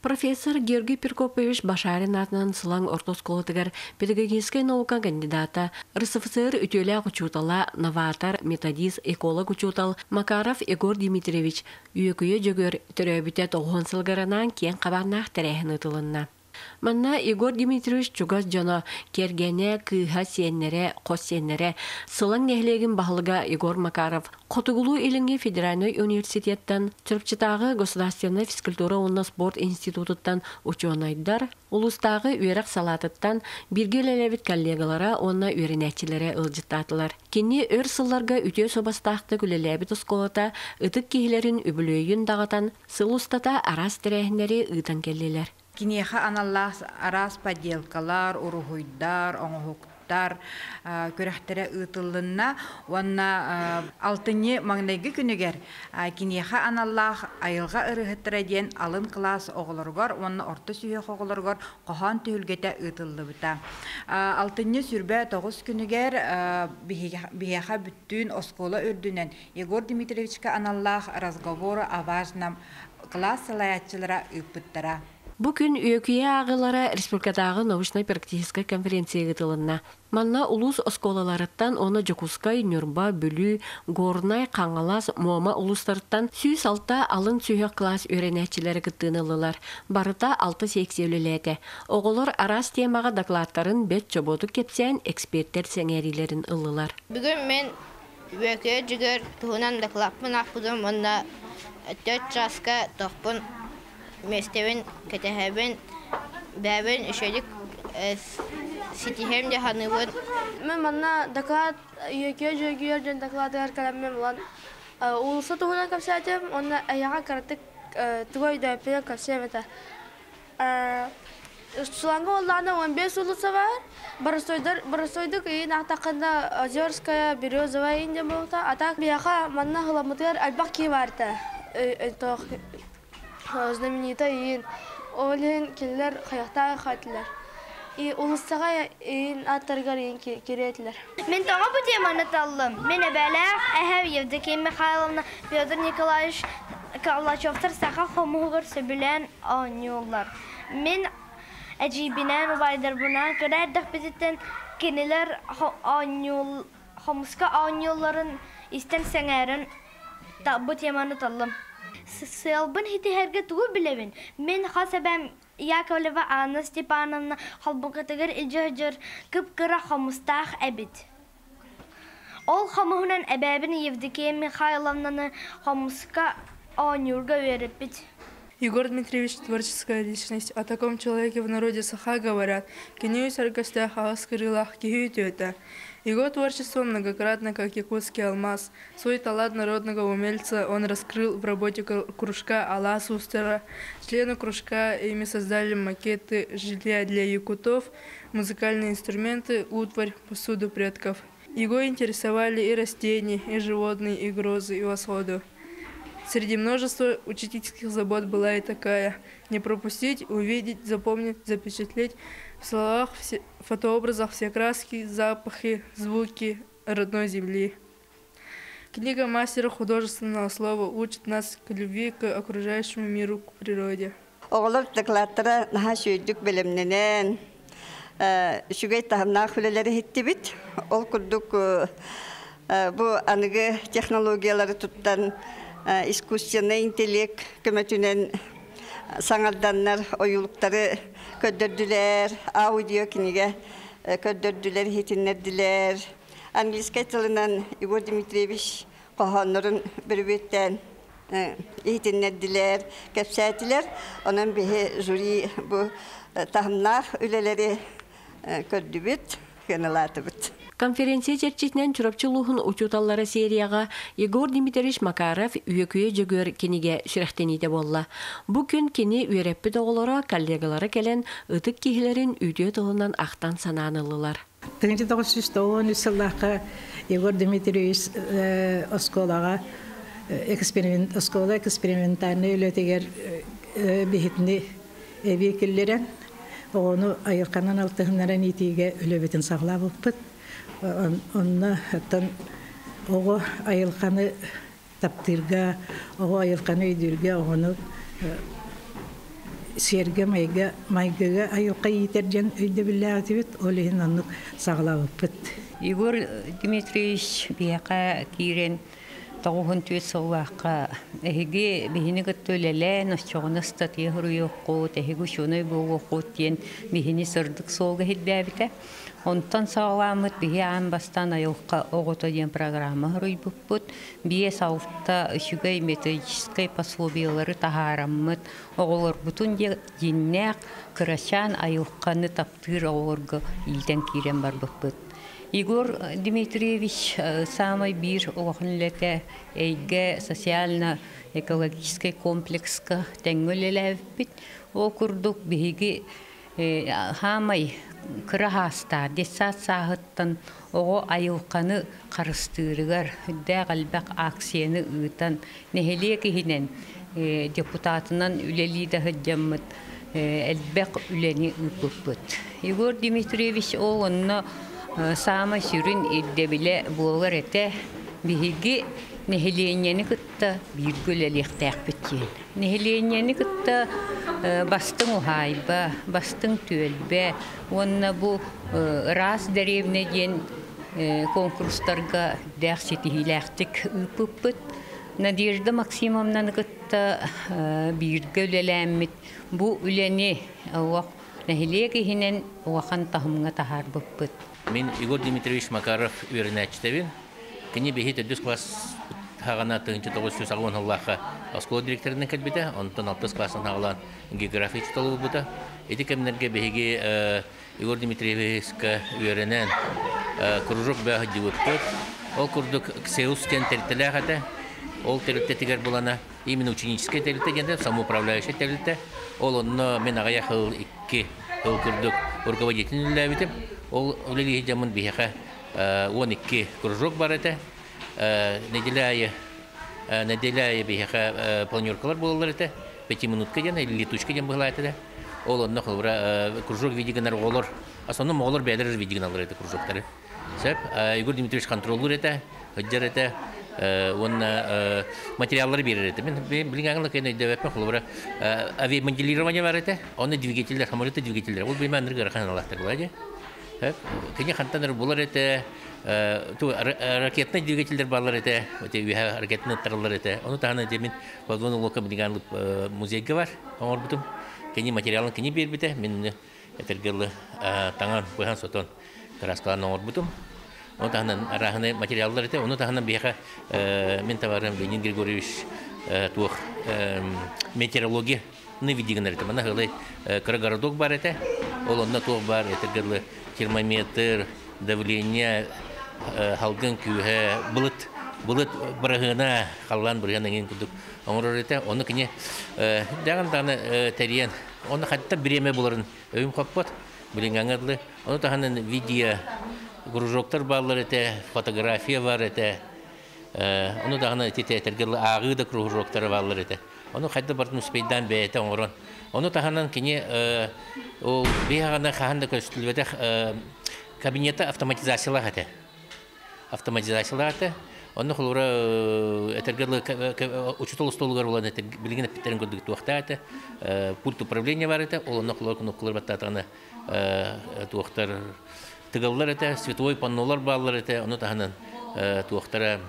Профессор Георгий Прокопьевич Башарин аатынан Сылаҥ орто оскуолатыгар педагогическай наука кандидата, РСФСР үтүөлээх учуутала, новатор, методист, эколог учуутал Макаров Егор Дмитриевич Үөкүйэ Дьөгүөр төрөөбүтэ тоҕуһун сылыгар анаан киэҥ хабааннаах тэрээһин ыытылынна. Манна Егор Дмитриевич чугас дьоно, кэргэнэ, кыыһа, сиэннэрэ, хос сиэннэрэ, Сылаҥ нэһилиэгин баһылыга Егор Макаров, Хотугулуу-Илиҥҥи федеральнай университеттан, Чурапчытааҕы государственнай физкультура уонна спорт институтуттан учуонайдар, улуустааҕы үөрэх салаатыттан бииргэ үлэлээбит коллегалара уонна үөрэнээччилэрэ ыалдьыттаатылар. Кини өр сылларга үтүө суобастаахтык үлэлээбит оскуолата ытык киһилэрин үбүлүөйүн даҕатан, сыл устата араас тэрээһиннэри ыытан кэллилэр. Киниэхэ аналлаах араас поделкалар, уруһуйдар, оҥоһуктар күрэхтэрэ ыытыллынна уонна алтынньы маҥнайгы күнүгэр киниэхэ аналлаах айылҕа ырыаһыттара диэн алын кылаас оҕолоругар уонна орто сүһүөх оҕолоругар хоһоон түһүлгэтэ ыытыллыбыта. Алтынньы сүрбэ тоҕус күнүгэр биһиэхэ бүттүүн оскуола үрдүнэн Егор Дмитриевичка аналлаах разговоры о важном кылаас салайааччылара ыыппыттара. Бу күн Үөкүйэ ааҕыылара республикатааҕы научнай-практическай конференция ыытылынна. Манна улуус оскуолаларыттан уонна Дьокуускай, Ньурба, Бүлүү, Горнай, Хаҥалас, Муома улуустарыттан 106 алын сүһүөх кылаас үөрэнээччилэрэ кыттыыны ыллылар. Барыта алта секция үлэлээтэ. Оҕолор араас темаҕа докладтарын бэрт чобуотук кэпсээн экспертэр сэҥээриилэрин ыллылар. Бүгүн мин Үөкүйэ Дьүгүөр туһунан дакылааппын аахпытым уонна 4 чааска тохпун миэстэбин кэтэһэбин, бэйэбин үчүгэйдик ситиһиэм дии саныыбын. Мен манна доклад Үөкүйэ Дьөгүөр диэн докладыгар кэлэммин булан уулусса туһунан кэпсээтим уонна эйэҕэ кыратык тугу өйдөөппүнэн кэпсиэм этэ. Шланга уоллаана 15 улуса бар. Боростойдар боростойдук ыйын аахтаххына Озерская, Березовая иин диэн буолта. А так биһиэхэ манна ыламмытыгар элбэх киһи баарта. Тоох знаменита иин. Ол иһин кинилэр хайахтаах этилэр. И улуссаҕа иин ааттарыгар иин кириэ этилэр. Мин тоҕо бу теманы таллым? Мин эбээлээх эһэм Евдокия Михайловна Петр Николаевич Калачевтар саха хомуһугар сөбүлээн оонньууллар. Мин эдьиийбинээн убайдарбынаан кыра эрдэхпититтэн кинилэр оонньуул хомуска оонньуулларын истэн сэҥээрэн бу теманы таллым. Сыалбын ситиһэргэ тугу билэбин? Мин хас эбээм Яковлева Анна Степановна холбукатыгар илдьэ сылдьар кып-кыра хомустаах эбит. Ол хомуһунан эбээбин Евдокия Михайловнаны хомуска оонньуурга үөрэппит. Егор Дмитриевич творческая личность. О таком человеке в народе саха говорят. Кини сэргэстээх аҕыс кырыылаах киһи үтүөтэ. Его творчество многократно, как якутский алмаз. Свой талант народного умельца он раскрыл в работе кружка «Алас Устера». Члены кружка ими создали макеты жилья для якутов, музыкальные инструменты, утварь, посуду предков. Его интересовали и растения, и животные, и грозы, и восходы. Среди множества учительских забот была и такая. Не пропустить, увидеть, запомнить, запечатлеть в словах, все, фотообразах все краски, запахи, звуки родной земли. Книга мастера художественного слова учит нас к любви к окружающему миру, к природе. Оҕолор докладтара наһаа үчүгэйдик бэлэмнэнэн, үчүгэй таһымнаах үлэлэри иһиттибит. Ол курдук бу аныгы технологиялары туттан искусственный интеллект көмөтүнэн саҥарданнар ойуулуктары көрдөрдүлэр, аудио кинигэ көрдөрдүлэр, иһитиннэрдилэр. Английскай тылынан Егор Дмитриевич хоһооннорун бүрүбүттээн иһитиннэрдилэр, кэпсээтилэр. Онон биһи жюри бу таһымнаах үлэлэри көрдүбүт, сыаналаатыбыт. Конференция чэрчитинэн Чурапчы улууһун учууталлара серияҕа Егор Дмитриевич Макаров Үөкүйэ Дьөгүөр кинигэ сүрэхтэниитэ буолла. Бу күн кини үөрэппит оҕолоро, коллегалара кэлэн ытык киһилэрин үтүө тылынан ахтан санаан ыллылар. 1993 сыллаахха Егор Дмитриевич оскуолаҕа эксперимент оскуола экспериментальнай үлэтигэр биһитини эбии киллэрэн оҕону айылҕанан алтыһыннаран иитиигэ үлэбитин саҕалаабыппыт. Онно оттон оҕо айылҕаны таптыырга, оҕо айылҕаны өйдүүргэ оҕону сиэргэ майга майгыга айылҕа иитэр диэн өйдөбүллээх этибит, ол иһин оннук саҕалаабыппыт. Егор Дмитриевич биһиэхэ киирэн 94 сыллаахха эһиги биһини кытта үлэлээн оччоҕуна ыстатыйа суруйуоххут, эһиги учуонай буолуоххут диэн биһини сырдык суолга иһиллээбитэ. Онтон саҕаламмыт биһи аан бастаан айылҕа оҕото диэн программа суруйбуппут. 5-6 үчүгэй методическай пособиелары таһаараммыт оҕолорбутун дьиннээх кырачаан айылҕаны таптыыр оҕолорго иитэн киирэн барбыппыт. Егор Дмитриевич саамай биир улахан үлэтэ эйгэ социально-экологическай комплекска тэҥҥэ үлэлээбиппит. Ол курдук биһиги хаамай кыра хаастаах детсад сааһыттан оҕо айылҕаны харыстыырыгар үрдээх элбэх акцияны ыытан нэһилиэк иһинэн депутатынан үлэлии да сылдьаммыт элбэх үлэни ыыппыппыт. Егор Дмитриевич ол онно саамай сүрүн ирдэбилэ буолар этэ биһиги нэһилиэнньэни кытта бииргэ үлэлиэхтээхпит диэн. Нэһилиэнньэни кытта бастыҥ уһаайба, бастыҥ түөлбэ уонна бу ыраас дэриэбинэ диэн конкурстарга дээх ситиһиилээхтик ыыппыппыт. Надежда Максимовнаны кытта бииргэ үлэлээммит бу үлэни нэһилиэк иһинэн улахан таһымҥа таһаарбыппыт. Мин Егор Дмитриевич Макаров үөрэнээччитэбин. Кини биһи төрдүс класс хаҕана 1980 сыллаахха оскуола директорынан кэлбитэ, онтон алтыс класстан хаҕалаан география учуутала буолбута. Ити кэмнэргэ биһиги Егор Дмитриевичка үөрэнэн кружок бөҕө сылдьыбыппыт. Ол курдук Ксеус диэн тэрилтэлээх этэ. Ол тэрилтэтигэр булана именно ученическай тэрилтэ диэн самоуправляющай тэрилтэ. Ол онно мин аҕыйах ыл 2 ыл курдук руководитель үлэлээбитим. Ол үлэлии дьаммын биһиэхэ 12 кружок бар этэ. Неделя айы неделя айы биһиэхэ планеркалар буолаллар этэ. Пятиминутка диэн или летучка диэн быһылаат этэ. Ол онно холобура кружок види гынар оҕолор, основном оҕолор бэйэлэр види гыналлар этэ кружоктары. Сөп. Егор Дмитриевич контроллуур этэ, сылдьар этэ уонна материаллары биэрэр этэ. Мин билигин аңла кэнэ өйдөбөппүн холобура авиамоделирование бар этэ. Онно двигателлэр, самолеты двигателлэр. Ол билим аныргы ыарахан алаахтар була дии. Кини хантан эрэ булар этэ, ракетнай двигателлэр бааллар этэ, үөһэ ракетаны ыттараллар этэ. Ону таһынан мин подводный лодка билигин музейга бар оҥорбутум. Кини материалын кини биэрбитэ, мин этэргэ дылы таҥан, быһан сотон кырааскалаан оҥорбутум. Ону таһынан арааһынай материаллар этэ. Ону таһынан биһиэхэ мин товарым Леонид Григорьевич туох метеорология видигинер этэ. Манна хылай кыра городок бар этэ. Ол онно туох бар этэргэ дылы термометр, давление, халгын күүһэ, былыт былыт быраһыына, халлаан бырыһыана эҥин курдук оҥорор этэ. Ону кини даҕан даҕаны тэрийэн, онно хатта бириэмэ буларын өйүм хоппот, билиҥҥэ дылы. Ону таһынан видео кружоктар бааллар этэ, фотография бар этэ. Ону даҕаны ити этэргэ ааҕыы да кружоктара бааллар этэ. Ону хайда бартын успейдаан бэйэтэ оҥорон. Ону таһынан кини ол биһаҕана хаһан да көстүлбэтэх кабинета автоматизациялаах этэ. Автоматизациялаах этэ. Онно холобура этэргэ учуутал остуолугар булан билигин эппиттерин курдук туохтаа этэ. Пульт управления бар этэ. Ол онно холобура кнопкалар баттаатаҕына туохтар тыгаллар этэ, световой паннолар бааллар этэ. Ону таһынан туохтара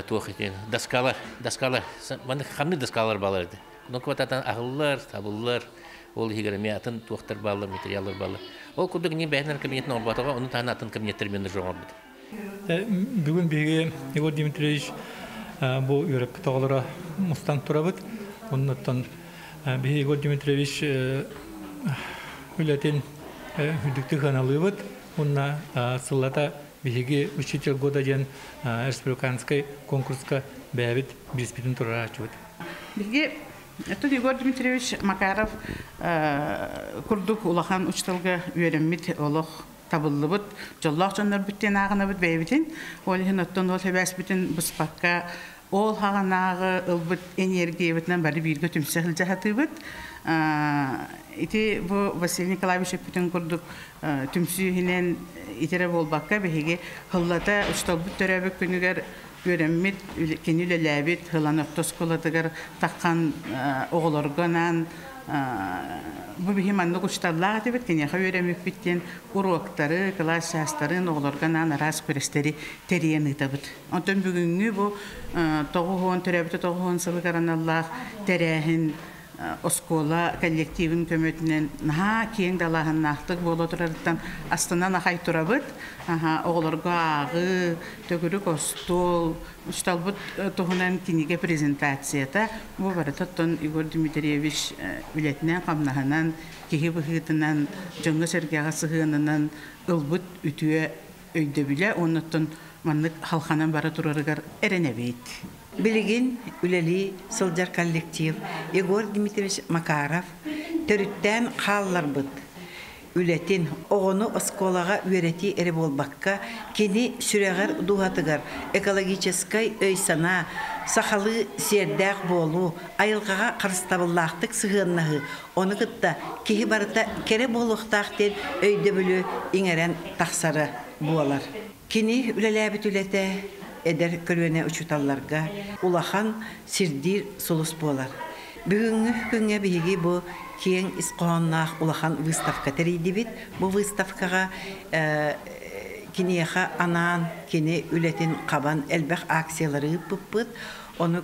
туох доскалар, доскалар, маннык ханнык доскалар бааллар этэ. Кнопка баттаатаҕына аһыллар, табыллар. Ол иһигэр эмиэ атын туохтар бааллар, материаллар бааллар. Ол курдук не бэйэтин кабинетин оҥорботоҕо, ону таһынан атын кабинеттер мен оҥорбут. Бүгүн биһиги Егор Дмитриевич бу үөрэппит оҕолоро мустан турабыт. Оннуттан биһиги Егор Дмитриевич үлэтин үрдүктүк сыаналыыбыт. Уонна сыллата биһиги «Учитель года» диэн республиканскай конкурска бэйэбит бириспитин турарааччыбыт. Биһиги Оттон Егор Дмитриевич Макаров курдук улахан учууталга үөрэммит олох табыллыбыт дьоллоох дьоннорбут диэн ааҕынабыт бэйэбитин. Ол иһин оттон ол хэбээспитин быспакка ол хаҕанааҕы ылбыт энергиябытынан бары бииргэ түмсэ сылдьа сатыыбыт. Ити бу Василий Николаевич эппитин курдук түмсүү иһинэн итирэ буолбакка биһиги хыллата учууталбыт төрөөбүт күнүгэр үөрэммит, кини үлэлээбит Һылан орто оскуолатыгар таххан оҕолорго анаан бу биһи маннык учууталлаах этибит, киниэхэ үөрэммиппит диэн уруоктары, кылаас чаастарын, оҕолорго анаан араас күрэстэри тэрийэн ыытабыт. Онтон бүгүҥҥү бу 90 төрөөбүтэ 90 сылыгар аналлаах тэрээһин оскуола коллективын көмөтүнэн наһаа киэҥ далааһыннаахтык буола турарыттан астынан ахай турабыт. Оҕолорго ааҕыы, төгүрүк остуол, учууталбыт туһунан кинигэ презентацията бу барыта оттон Егор Дмитриевич үлэтинэн-хамнаһынан, киһи быһыытынан, дьоҥҥо-сэргэҕэ сыһыанынан ылбыт үтүө өйдөбүлэ уонна оттон маннык халханан бара турарыгар эрэнэбит. Билигин үлэлии сылдьар коллектив Егор Дмитриевич Макаров төрүттээн хаалларбыт үлэтин оҕону оскуолаҕа үөрэтии эрэ буолбакка, кини сүрэҕэр дууһатыгар экологическай өй-санаа, сахалыы сиэрдээх буолуу, айылҕаҕа харыстабыллаахтык сыһыаннаһыы, ону кытта киһи барыта кэрэ буолуохтаах диэн өйдөбүлү иҥэрэн тахсара буолар. Кини үлэлээбит үлэтэ эдэр көлүөнэ учууталларга улахан сирдиир сулус буолар. Бүгүҥҥү күҥҥэ биһиги бу киэҥ ис хоһоонноох улахан выставка тэрийдибит. Бу выставкаҕа киниэхэ анаан кини үлэтин хабан элбэх акциялары ыыппыппыт. Ону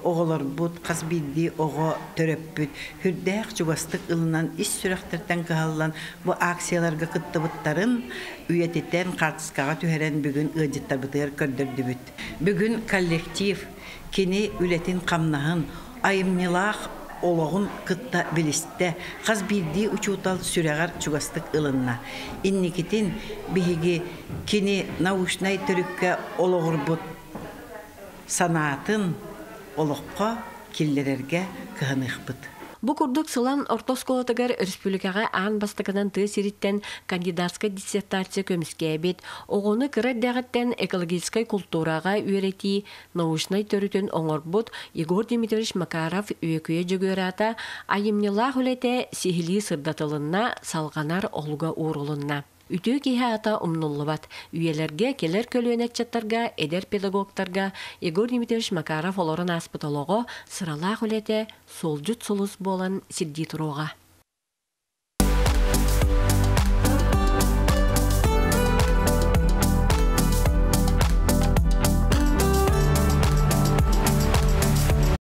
оҕолорбут хас биирдии оҕо төрөппүт сүрдээх чугастык ылынан ис сүрэхтэртэн кыһаллан бу акцияларга кыттыбыттарын үйэтитэн хаартыскаҕа түһэрэн бүгүн ыалдьыттарбытыгар көрдөрдүбүт. Бүгүн коллектив кини үлэтин-хамнаһын, айымньылаах олоҕун кытта билистэ, хас биирдии учуутал сүрэҕэр чугастык ылынна. Инникитин биһиги кини научнай төрүккэ олоҕурбут санаатын олоххо киллэрэргэ кыһаныахпыт. Бу курдук Сылан орто оскуолатыгар республикаҕа аан бастакынан тыа сириттэн кандидатскай диссертация көмүскээбит, оҕону кыра эрдэҕиттэн экологическай култуураҕа үөрэтии научнай төрүтүн оҥорбут Егор Дмитриевич Макаров Үөкүйэ Дьөгүөр аата айымньылаах үлэтэ сиһилии сырдатылынна, салҕанар олуга уурулунна. Үтүө киһи аата умнуллубат. Үйэлэргэ кэлэр көлүөнэ ыччаттарга, эдэр педагогтарга Егор Дмитриевич Макаров олорон ааспыт олоҕо, сыралаах үлэтэ суолдьут сулус буолан сирдии туруоҕа.